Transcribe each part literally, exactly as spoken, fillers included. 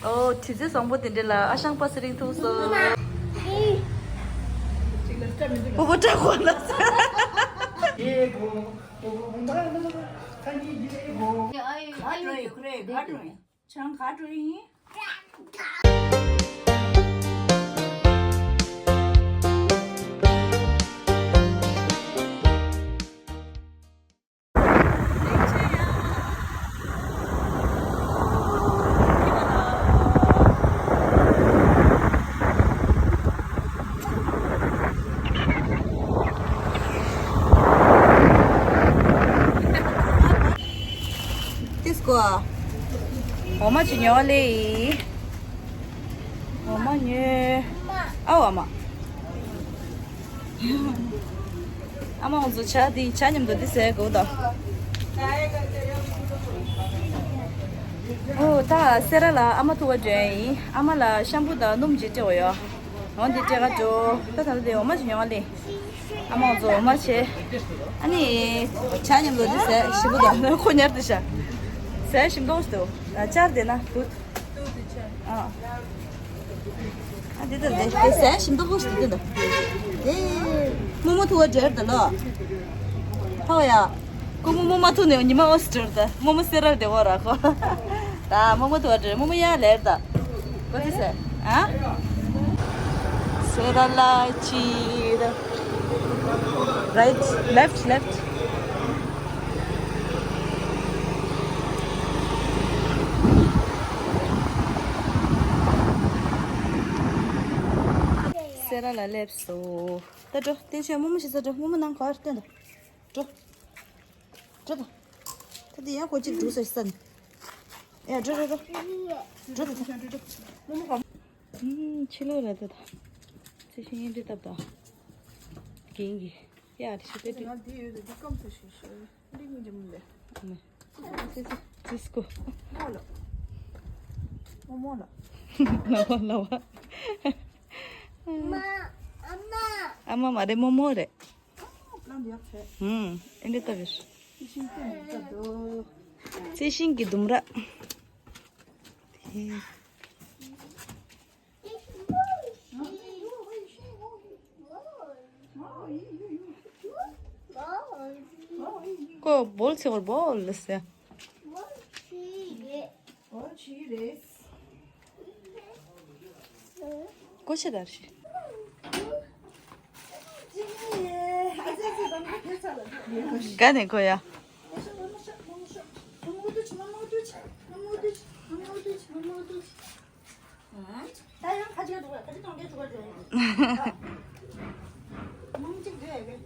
ཨོ། དུས་ཚོད་བཟང་པོ་དེ་འདྲ་ལ་ཨ་ཞང་པ་སེ་རིང་ཐུག་སོང་། སྤོ་བོ་སྐྲག་གོ་ལ། ཁ་འགྲོ་ཡོད་ཁུ་རེ་ཁ་འགྲོ་ཡིན། ཁྱེད་རང་ག་འགྲོ་ཡིན། ཏིས་ཀོ། འོ་མ་ཅི་ཉོ་ལེ། འོ་མ་ཉོ། ཨ་འོ་མ། ཨ་མ་ང་ཚོ་ཇ་འདི་ཇ་མཉམ་དུ་འདི་ཟས་དགོས་དོ། ཨོ་ད་སེ་ར་ལ་ཨ་མ་ཐུག་པ་འགྲོ་ཡིན། ཨ་མ་ལ་ཤམ་པུ་དང་སྣུམ་ཅིག་སྤྲད་དགོས་ཡོད། འོ་འདི་སྤྲད་ག་འགྲོ། ད་ད་ལྟ་འདི་འོ་མ་ཅིག་ཉོ་བ་ལེ། ཨ་མ་ང་ཚོ་འོ་མ་བྱས། ཨ་ནི་ཇ་མཉམ་དུ་འདི་ཟས་ཞིམ་པོ་དང་ཁོ་ཉར་དུ་ཤ། ཟས་ཞིམ་པོ་ཞིག་འདུག་ཨ་ཅར་དེ་ན་བུད། ཨ། ཨ་དེ་ད་དེ་དེ་ཟས་ཞིམ་པོ་ཞིག་དེ་འདུག་དེ་རྨོ་མོ་ཐུག་པ་འདྲེར་ད་ལོ། ཧོ་ཡ། ཁོ་རྨོ་མོ་མ་ཐུག་ནས་ཉི་མ་ཨོ་སི་འདྲེར་ད་རྨོ་མོ་སེ་རར་བསྡད་འོ་ར་ཁོ། ད་རྨོ་མོ་ཐུག་པ་འདྲེར་རྨོ་མོ་ཡ་ལེར་ད། ཁོ་ཅི་ཟེར། ཨ། སེ་ར་ལ་ཅི་ད། Right, left, left. སེ་ར་ལ་སླེབས་སོ། ད་འགྲོ། བསྟན་ཆོས་རྨོ་མོ་ཞིག་ས་འགྲོ། རྨོ་མོ་ནང་ག་བར་བསྟན་ད། འགྲོ། འགྲོ་ད། ད་འདི་ཡང་ཁོ་གཅིག་འགྲོ་ས་ཞིག་ས་ནི། ཡ་འགྲོ་འགྲོ་འགྲོ། འགྲོ་ད་ད། རྨོ་མོ་ག། ཕྱི་ལོགས་ལ་ད་ད། རྩི་ཤིང་གཡས་འདྲེ་བཏབ་ད། རྒན་གྱི། ཡ་དེ་ཤི་པེ་ཏི། ང་འདི་ཡོད་དེ་འདི་སྐམ་ས་ཞིག་ཤོད། འདི་ངའི་འཇམ་ལས། ཨ་ནི། ཙི་ཙི་ཙི་ཙི་སྐུ། མོ་ལ། མོ་མོ་ལ། ལ་བ་ལ་བ། མ། ཨ་མ། ཨ་མ་མ་རེད་མོ་མོ་རེད། པླན་ཡག་ཚད། ཧུམ། ཨེ་འདྲ་ལྟ་བུར། རྩི་ཤིང་སྟེང་ལ་ལྟ་དོ། རྩི་ཤིང་གི་ལྡུམ་ར། དེ། ཀོ་བོལ་ཚེ་བར་བོལ་ལ་ཟེར། ཀོ་ཆེ་དར་ཤི། ག་ནས་ཀོ་ཡ། ད་ཡང་ཁ་ཆེ་འགྲོ་བ་ཁ་ཆེ་གཏོང་གི་འགྲོ་བ་རེད། མང་གཅིག་རེད་རེད།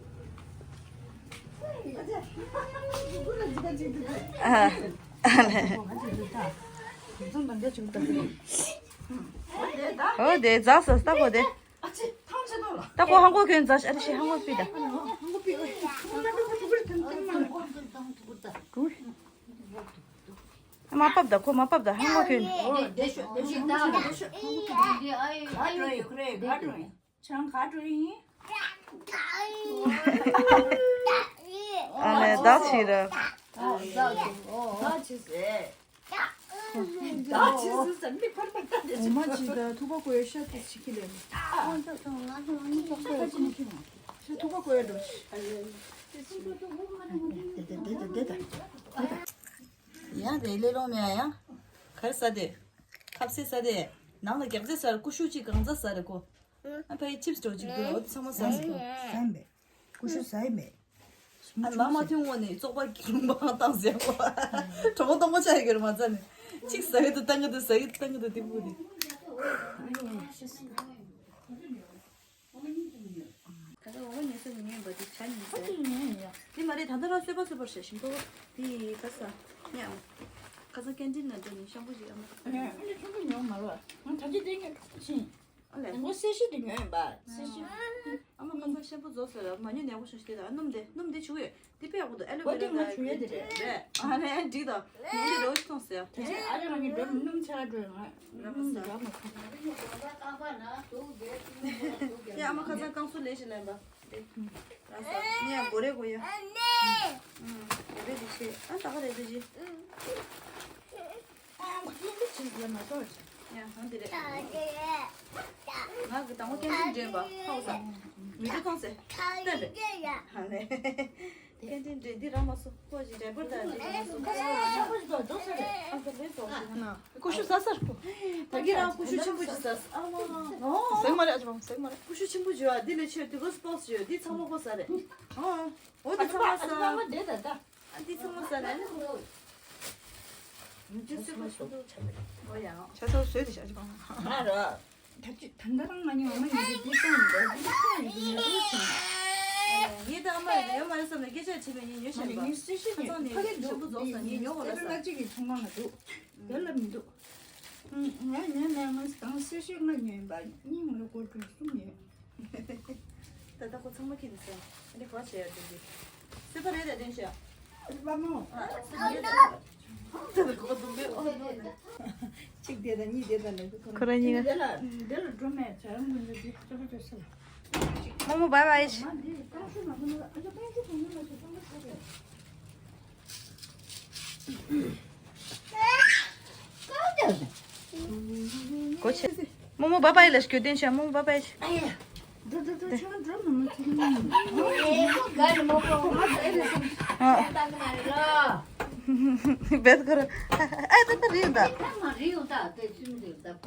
ཨ། ཨ་ལེ། ཨོ་དེ་ཛ་སོ་ད་གོ་དེ། ད་ཁོ་ཧང་གོ་གྱོན་ཛ་ཨ་རི་ཤི་ཧང་གོ་པི་ད། ཨ་མ་པབ་ད་ཁོ་མ་པབ་ད་ཧང་གོ་གྱོན། ཨ་ལེ་ད་ཕྱིར། འོ་མ་ཅིག་ད་ཐུག་པ་ཀོ་ཡ་ཤ་ཏི་ཞིག་གི་ལེ། ཤ་ཐུག་པ་ཀོ་ཡ་འགྲོ། ཡ་དེ་ལེ་ལོང་མེ་ཡ། གར་ས་དེ། ཁབ་སེ་ས་དེ། ནང་ལ་རྒྱག་རྫས་ས་རེ་ཀུ་ཤུ་ཅིག་གང་ཚ་ས་རེ་ཀོ། ཨ་ཕའི་ཆིབས་འགྲོ་ཅིག་དུ་འོ་དེ་ཚང་མ་ཟ་སི་ཀོ། ཟ་མེད། ཀུ་ཤུ་ཟ་ཡི་མེད། ཨ་མ་མ་ཐུང་ངོ་ནས་བཙོག་པ་གི་ལུང་པ་བཏང་ཟེར་གོ། གྲོགས་པོ་སྟོང་པ་ཆགས་ཡོད་གི་རེད་མ་རྩ་ནས། ཅིག་ཟ་གི་འདུག་བཏང་གི་འདུག་ཟ་གི་འདུག་བཏང་གི་འདུག་དེ་བུ་རེད། ད་ལྟ་འོ་མ་ཉོས་ས་ཉོས་པ་དེ་ཇ་ཉོས་ས། ཨ་ཅེ་ཉོས་ཉོས། དེ་མ་རེད་ད་ལྟ་རང་གསོད་པ་གསོད་པར་བྱ་ཞིམ་པོ། དེ་ཁ་ས། ཉ། ཁ་ས་ཀན་ཏིན་ན་འགྲོ་ནས་ཤམ་པོ་ཞིག་ཨ་མ། ཨ་ཅེ་ཆུང་པོ་ཉོས་མ་རེད། ང་ད་ཅི་དེ་ངས་ཕྱིན། ཨ་ལས། དང་པོ་གསལ་བཤད་དེ་ཉོས་ཡིན་པ། གསལ་བཤད། ཨ་མ་ཁ་ས་ཤམ་པོ་རྫོགས་ཟེར་ལ་མ་ཉོས་ནས་ཁོ་ཤ་ཤ་དེ་ད་སྣུམ་དེ་སྣུམ་དེ་བྱུག་ཡོད། དེ་དཔེ་ཡག་པོ་འདུག་ཨ་ལོ་ཝེ་ར་དང་། ཨོ་དེ་ང་བྱུག་ཡོད་དེ་རེད། རེད། ཨ་ལས་འགྲིག་དང་། ངས་འདི་རོ་ཞིག་མཐོང་ཟེར། དེ་ཨ་ཅེ་རང་གི་འགྲོ་སྣུམ་ཆ་འགྲོ་ང་སྣུམ་རག་མ་སོང་། ཡ་ཨ་མ་ཁ་ས་བསྐང་གསོ་ལས་ཞིག་ལེན་པ། རེད། ར་ས་ནས་ཡང་སྒོ་རེ་སྒོ་ཡ། ཨ་ནས། ཨུམ། སྒོ་རེ་དེ་ཆེ་ཨ་ད་ག་རེ་དེ་ཆེ། ཨ་ཁོ་དེ་འདི་ཆེ་ཟེར་མ་གཏོགས། ཡ་ཧང་དེ་རེད། ང་གི་དང་པོ་སྐད་འཕྲིན་འདྲེན་པ་ཧང་སང་། མི་འདུག་ཐོང་ཟེར། སྟོན་པས། ཧ་ལས། སྐད་འཕྲིན་འདྲེན་འདི་རང་མ་སོ་ཁོ་ཞིག་འདྲེན་པར་ད་འདི་རང་མ་སོ། ཨ་ད་ལས་སོ། ཀུ་ཤུ་ཟ་ས་ར་ཀུ། ད་གི་རང་ཀུ་ཤུ་ཆེན་པོ་ཅིག་ཟ་ས། ཨ་མ། ཟེག་མ་རེད། ཨ་ཅེ་བང་ཟེག་མ་རེད། ཀུ་ཤུ་ཆེན་པོ་ཅིག་ཡོད། འདི་ལས་ཆེ་དུས་གོ་སྤོགས་ཡོད། འདི་ཚང་མ་ཁོ་ཟ་རེད། ཨ། འོ་འདི་ཚང་མ་ཟ། ཨ་འདི་ཚང་མ་ཟ་ལ་ནི། འོ་ཡ། ཆ་ཚང་བཟོས་ཏེ་བཞག་ཅིག་གང་། ང་ར། ད་ཅི་ད་ལྟ་རང་ང་ཉོ་མ་ཉོ་དེ་དེ་ཙམ་འདྲ་དེ་ཙམ་ཡོད་དེ་ཉོ་རུ་ཆུང་། ངས་ད་ཨ་མ་ཡོད་མ་རེད་བསམ་ནས་སྐད་ཆ་དྲིས་པས་ངས་ཉོ་བཞིན་པ། ངས་སུ་ཞིག་ཁ་ཚང་ནས་ཕ་གི་འདུག་ཆེན་པོ་རྫོགས་སོང་ངས་ཉོ་འོ་ལ་ས། ལ་གཅིག་གི་ཚོང་ཁང་ལ་འདུག་དེ་ལ་མི་འདུག་ང་ཉོས་ནས་ང་དང་སུ་ཞིག་ང་ཉོས་པ་སྙིང་ལ་སྒོར་གྲུ་གསུམ་ཡོད། ད་ལྟ་ཁོ་ཚང་མ་ཁྱེར་ནས་སོང་། ཨ་ནི་ག་བྱེད་ཡ་དེ་འདི། སུ་ཕ་རེད་ད་དེ་ཤ། ཨ་ནི་པ་མོ། ཨ་སུ་ཡོད་ད། ད་ལྟ་ཁོ་དུང་པའི་ཨོ་ནོ་ན། གཅིག་དེ་དང་གཉིས་དེ་དང་ནི་ཁོ་རང་གཉིས་ཀ། དེ་ལ་དེ་ལ་འགྲོ་མེད་བྱ་རང་གི་འདི་ཅོ་ཅོ་ཅོ་ས། རྨོ་མོ་བའི་བའི། མ་འདི་ཀང་ཤུ་མ་ཁོ་ནོ་ཨ་ཅོ་ཀང་ཤུ་གོང་ནོ་ལ་ཅོ་ཀང་ཤུ་ཁ་རེད། གོ་ཆེ། རྨོ་མོ་བའི་བའི་ལ་སྐྱོ་དེན་ཤ། རྨོ་མོ་བའི་བའི། ཨ་ཡ། འགྲོ་འགྲོ་འགྲོ་ཆང་འགྲོ་མ་མ་ཚིག་མ། ཨ། བེད་ཁོ་ར། ཨ་ད་ད་རིང་ད།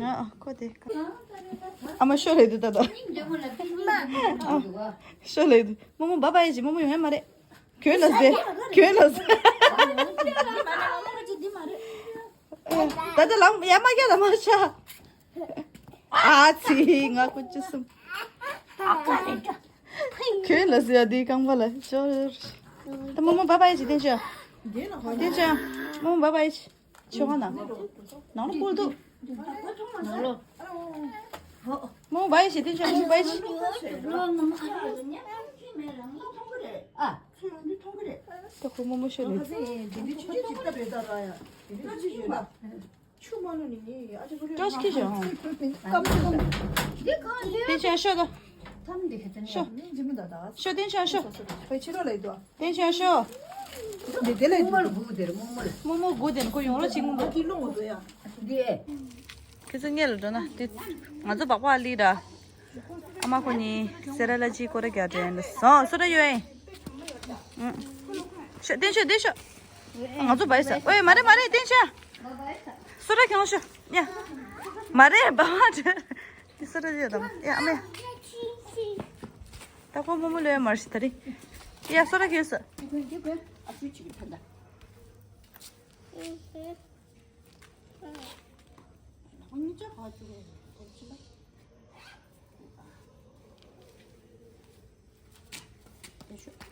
ཨ་ཁོ་དེ། ཨ་མ་ཤོ་རེད་འདུག་ད་ད། ཤོ་རེད་འདུག་རྨོ་མོ་བའི་བའི་ཅི། རྨོ་མོ་ཡོང་ཡ་མ་རེད། གྱོན་ལ་ཟེ། གྱོན་ལ་ཟེ། ད་ལྟ་ལམ་ཡ་མ་རྒྱ་ལ་མ་ཤ། ཨ་ཙི་ང་ཀུ་ཅི་སུམ། གྱོན་ལ་ཟེ་ཡ་དེའི་རྐང་པ་ལ་ཤོར། ད་རྨོ་མོ་བའི་བའི་ཅི་དེན་ཤ། དེན་ཤ། རྨོ་མོ་བའི་བའི་ཅི། ཆོ་ག་ན། ནང་ལ་བསྐུར་འདུག་ནང་ལ། རྨོ་མོ་བའི་བའི་ཅི། དེན་ཤ་རྨོ་མོ་བའི་བའི་ཅི། ཨ། ད་ཁོ་རྨོ་མོ་ཤོ་ལེ། ཅོ་ཅི་ཁྱི་ཤོ། དེན་ཤ་ཤོ་ད། ཤོ། དེན་ཤ་ཤོ། དེན་ཤ་ཤོ། རྨོ་མོ་སྒུག་དེ་ཁོ་ཡོང་རོགས་གཅིག་མོ་འདུག་ཁྱེད་ཚོ་སྔོན་ལ་འགྲོ་ན་དེ་ང་ཚོ་སྦག་སྦག་ལི་ར། ཨ་མ་ཁོ་གཉིས་སེ་ར་ལ་ཅི་སྐོར་ར་རྒྱག་འགྲོ་ཡིན་ལ་སོང་། སོ་ར་ཡོད་ཨེ། ཤོ་དེན་ཤ་དེན་ཤ། ང་ཚོ་བའི་ས། ཨོའི་མ་རེད་མ་རེད་དེན་ཤ། སོ་ར་ཁྱོད་ཤོ། ཡ། མ་རེད་བ་མ་རེད། དེ་སོ་ར་ཡོད་དམ། ཡ་ཨ་མ་ཡ། ད་ཁོ་རྨོ་མོ་ལོས་མར་ཤི་ད་རེད། ཡ་སོ་ར་ཁྱོད་སོ།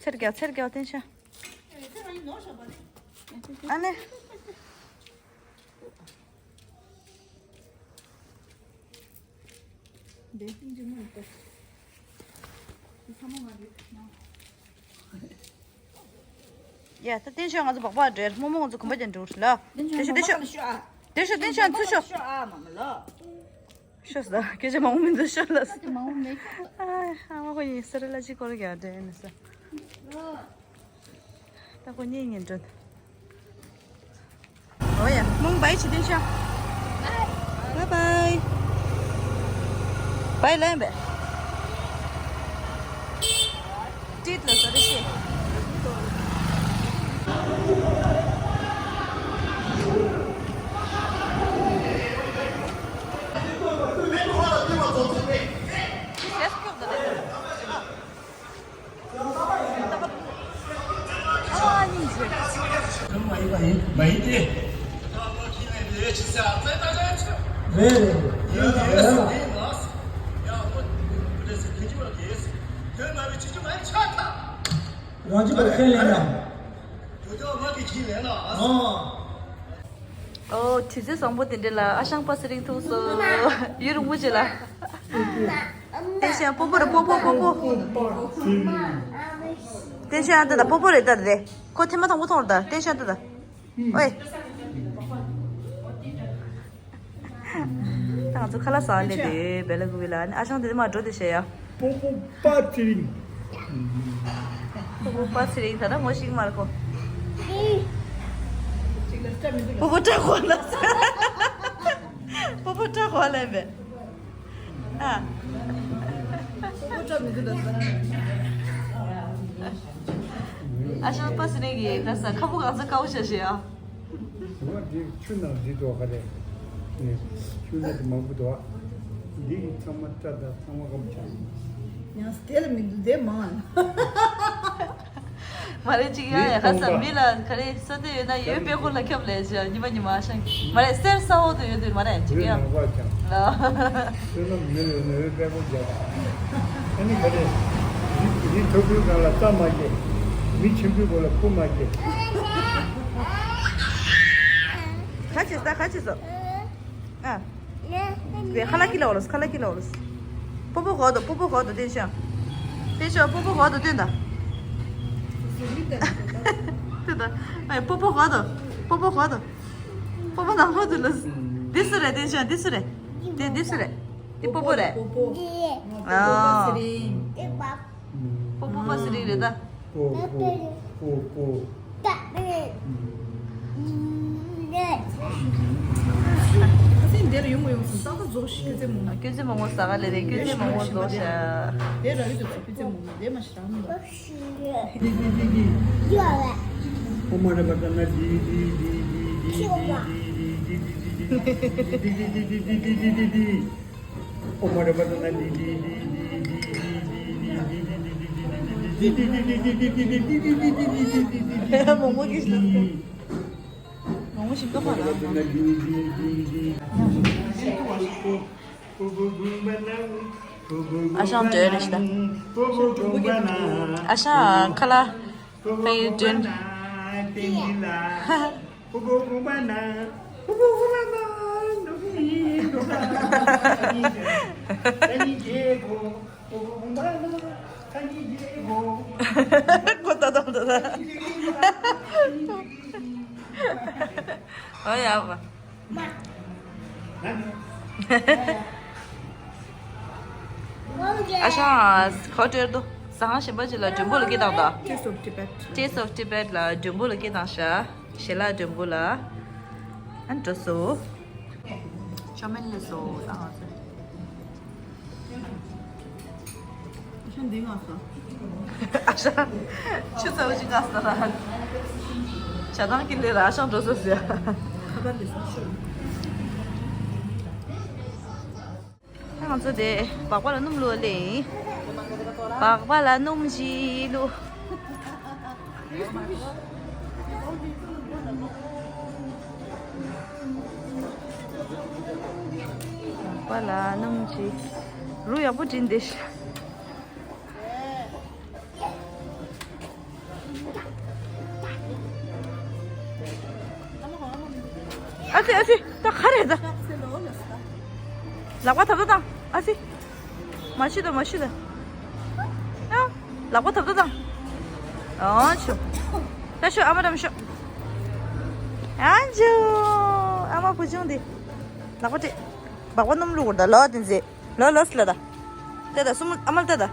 ཚེར་རྒྱག་ཚེར་རྒྱག་དེན་ཤ། ཨ་ནེ། ཡ་ད་དེན་ཤ་ང་ཚོ་སྦག་སྦག་འགྲོ། རྨོ་མོ་ང་ཚོ་གོམ་པ་རྒྱག་འགྲོ་ལ། དེན་ཤ་དེན་ཤ་དེན་ཤ་ཚུར་ཤོག་ཤོ་ཟ། སྐད་ཆ་མང་པོ་མི་འདུག་ཤོ་ལ། ཨ་མ་ཁོ་གཉིས་སེ་ར་ལ་ཅི་སྐོར་ར་རྒྱག་འགྲོ་ཡིན་ས། ད་ཁོ་གཉིས་གཉིས་འགྲོ། ཨོ་ཡ། རྨོ་མོ་བའི་བའི་ཅི། དེན་ཤ། བའི་བའི། བའི་ལན་བའི། ཏིད་ལ་ས་རེ་ཤེ། རང་གི་བར་ཁས་ལེན་ན། ཨོ། དུས་ཚོད་བཟང་པོ་དེ་འདྲ་ལ་ཨ་ཞང་པ་ཚེ་རིང་ཐུག་སོང་། ཡུན་རིང་པོ་ཅིག་ལ། དེ་བཞིན་སྤོ་བོ་རེད། སྤོ་བོ་སྤོ་བོ། དེ་བཞིན་ཨ་ད་ད་སྤོ་བོ་རེད་ད་རེད། ཁོ་ཐེངས་མ་དང་པོ་མཐོང་རེད་ད། དེ་བཞིན་ཨ་ད་ད། ཨོའི། ད་ང་ཚོ་ཁ་ལག་ཟ་སླེབས་དུས་བེ་ལ་གུ་བི་ལ་ཨ་ཞང་དེ་མ་འགྲོ་དེ་བྱས་ཡ། སྤོ་བོ་པ་ཚེ་རིང་། སྤོ་བོ་པ་ཚེ་རིང་ད་ལྟ་ངོ་ཤེས་མ་རེད་ཁོ། སྤོ་བོ་སྐྲ་གོན་ལ། སྤོ་བོ་སྐྲ་གོ་ལེན་པས། ཨ། སྤོ་བོ་སྐྲ་མི་འདུག་ད། ཨ་ཞང་པ་སི་ནེ་གི་ད་ས་ཁ་བོ་གང་ས་ཀའོ་ཤ་ཤེ་ཨ། དེ་བ་དེ་ཆུ་ནང་འདི་འདུག་ག་རེད། ཆུ་ནང་དེ་མང་པོ་འདུག་འདི་ཚང་མ་སྐྲ་དང་ཚང་མ་གམ་ཆ། ཡང་སྐྱེལ་མི་འདུག་དེ་མང་། མ་རེད་ཅིག་ཡ་ཡ་ཁ་ས་མི་ལ་ག་རེ་ས་དེ་ཡོད་ན་ཡོད་པའི་ཁོ་ལ་ཁྱབ་ལས་ཅི་ཉི་མ་ཉི་མ་ཤང་མ་རེད་གསེར་ས་འོག་ཏུ་ཡོད་དུས་མ་རེད་ཅིག་ཡ། ནང་པ་ཀྱང་། ལ། བསོད་ནམས་མི་ལ་ནི་འོད་པད་པོ་རྒྱབ། ཨ་ནི་ག་རེ། རི་རི་ཐོར་བུའི་སྒང་ལ་རྩྭ་མ་སྐྱེ། མི་ཆེན་པོའི་མགོ་ལ་སྤུ་མ་སྐྱེ། ཁ་ཆེ་ས་ཁ་ཆེ་སོ། ཨ། ཁ་ལ་ཀི་ལ་འོ་རོ་ཁ་ལ་ཀི་ལ་འོ་རོ། སྤོ་བོ་གོ་དོ་སྤོ་བོ་གོ་དོ་ཏེན་ཤང་། ཏེན་ཤང་སྤོ་བོ་གོ་དོ་ཏེན་ད། ཏེན་ད། ཨེ་སྤོ་བོ་གོ་དོ་སྤོ་བོ་གོ་དོ། སྤོ་བོ་ནང་ལོག་ཏུ་ལ། འདི་སུ་རེད་ཏེན་ཤང་འདི་སུ་རེད། འདི་འདི་སུ་རེད། འདི་སྤོ་བོ་རེད། སྤོ་བོ། ཨ། སྤོ་བོ་པ་སི་རིང་རེད་ད། པོ་པོ་པོ་པོ། ཨ་སེ་འདིར་ཡོང་གི་ཡོང་སོང་ས་ཁ་རྫོགས་ཤིག་སྐྱོ་ཚེ་མོ། སྐྱོ་ཚེ་མོ་ངོ་ས་ཁ་ལེ་རེ་སྐྱོ་ཚེ་མོ་ངོ་རྫོགས་ཤག་དེ་ར་ཡོད་དུ་ཚ་སྐྱོ་ཚེ་མོ་ངོ་དེ་མ་ཤི་རང་མོ། ཨོ་མ་ར་བ་ཏ་ན་དི་དི་དི་དི་དི་དི་དི་དི་དི། ཨོ་མ་ར་བ་ཏ་ན་དི་དི་དི་དི་དི་དི་དི་དི་དི་དི་དི་དི། མོ་མོ་གི་ཞིག་ལ། མོ་མོ་ཞིག་ཏོ་མ་ལ། ཨ་ཞང་འདྲེ་རེ་ཞིག་ད། ཨ་ཞང་ཁ་ལ། ཕ་ཡུལ་འདྲེ། ཁོ་ད་ད་ད་ད། ཨོ་ཡ་བ། ཨ་ཞང་ཁོ་སྤྲེལ་དུ་ཟ་ཁང་གཞན་པ་ཅིག་ལ་མགྲོན་པོ་ལ་སྐད་བཏང་ད། Taste of Tibet. Taste of Tibet ལ་མགྲོན་པོ་ལ་སྐད་བཏང་ཤག་ཞལ་ལག་མགྲོན་པོ་ལ། ཨ་འགྲོ་སོ། ཅོ་མིན་ལ་སོ་ད་ང་ཚོ། ཨ་ཞང་འདི་ང་ས། ཨ་ཞང་། ཆུ་ཚ་བོ་ཅིག་ང་ས་ལ། ཇ་དང་ཀི་ལེ་ལ་ཨ་ཞང་འགྲོ་སོ་ཟེར། ཁ་པར་ལས་སོ་ཤོར། ང་ཚོ་དེ་སྦག་སྦག་ལ་སྣུམ་བླུགས་ལེ་ཡིན། སྦག་སྦག་ལ་སྣུམ་ཞིག་བླུགས། སྦག་སྦག་ལ་སྣུམ་ཞིག་རུ་ཡག་པོ་བྲིས་འདི། ཨ་ཙི་ཨ་ཙི་ད་ག་རེ་ད། ལག་པ་ཐབ་ཐབ་དང་ཨ་ཙི། མ་ཤི་ད་མ་ཤི་ད། ཨ། ལག་པ་ཐབ་ཐབ་དང་། ཨ་ཆུ། ད་ཤོ་ཨ་མ་རམ་ཤོ། ཨ་ཇུ། ཨ་མ་བུ་ཆུང་འདི། ལག་པ་སྤྲད། སྦག་སྦག་སྣུམ་བླུགས་དགོས་ད་ལོ་དེ་ཟེ། ལོ་ལོ་སི་ལ་ད། ལྟ་ད་སུ་མོ་ཨ་མ་ལྟ་ད།